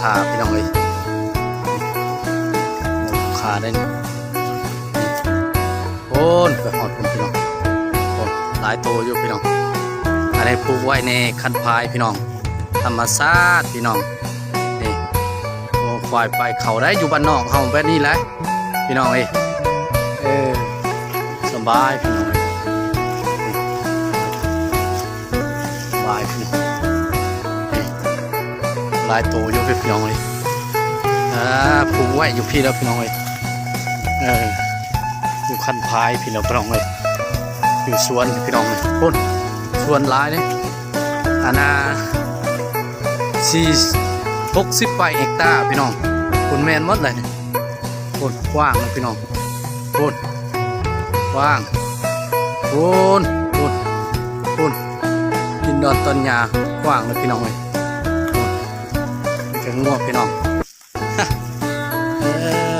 ຂາພີ່ນ້ອງເອີຍ ຂາໄດ້ນີ້ ໂອ້ນ ໄປຮອດພຸ້ນພີ່ນ້ອງ ໂອ້ນ ຫຼາຍໂຕຢູ່ພີ່ນ້ອງ. ອັນນີ້ຜູກໄວ້ໃນຄັນພາຍພີ່ນ້ອງ ທຳມະຊາດພີ່ນ້ອງ. ນີ້ ງົວຄວາຍໄປເຂົ້າໄດ້ ຢູ່ບ້ານນອກເຮົາແບບນີ້ແຫຼະພີ່ນ້ອງເອີຍ. ເອີ ສະບາຍພີ່ນ້ອງເອີຍ ສະບາຍພີ່ນ້ອງ. ນີ້ ຫຼາຍໂຕຢູ່ພີ່ນ້ອງເອີຍ ອ່າ ຜູກໄວ້ຢູ່ພີ້ແລ້ວພີ່ນ້ອງເອີຍ. ເອີ ຢູ່ຄັນພາຍພີ່ນ້ອງ ພີ່ນ້ອງເອີຍ ຢູ່ສວນພີ່ນ້ອງເອີຍ ພຸ້ນ ສວນຫຼາຍເດ້. ອັນນ່າ ສີ່ ຫົກສິບປາຍເຮັກຕາພີ່ນ້ອງ ພຸ້ນແມ່ນໝົດເລີຍນີ້. ໂອ້ນ ກວ້າງເລີຍພີ່ນ້ອງ ໂອ້ນ ກວ້າງ ໂອ້ນ ໂອ້ນ ໂອ້ນ ດິນດອນຕອນຫຍ້າກວ້າງເລີຍພີ່ນ້ອງເອີຍ. ໂອ້ນ ມີແຕ່ງົວພີ່ນ້ອງ ເອີ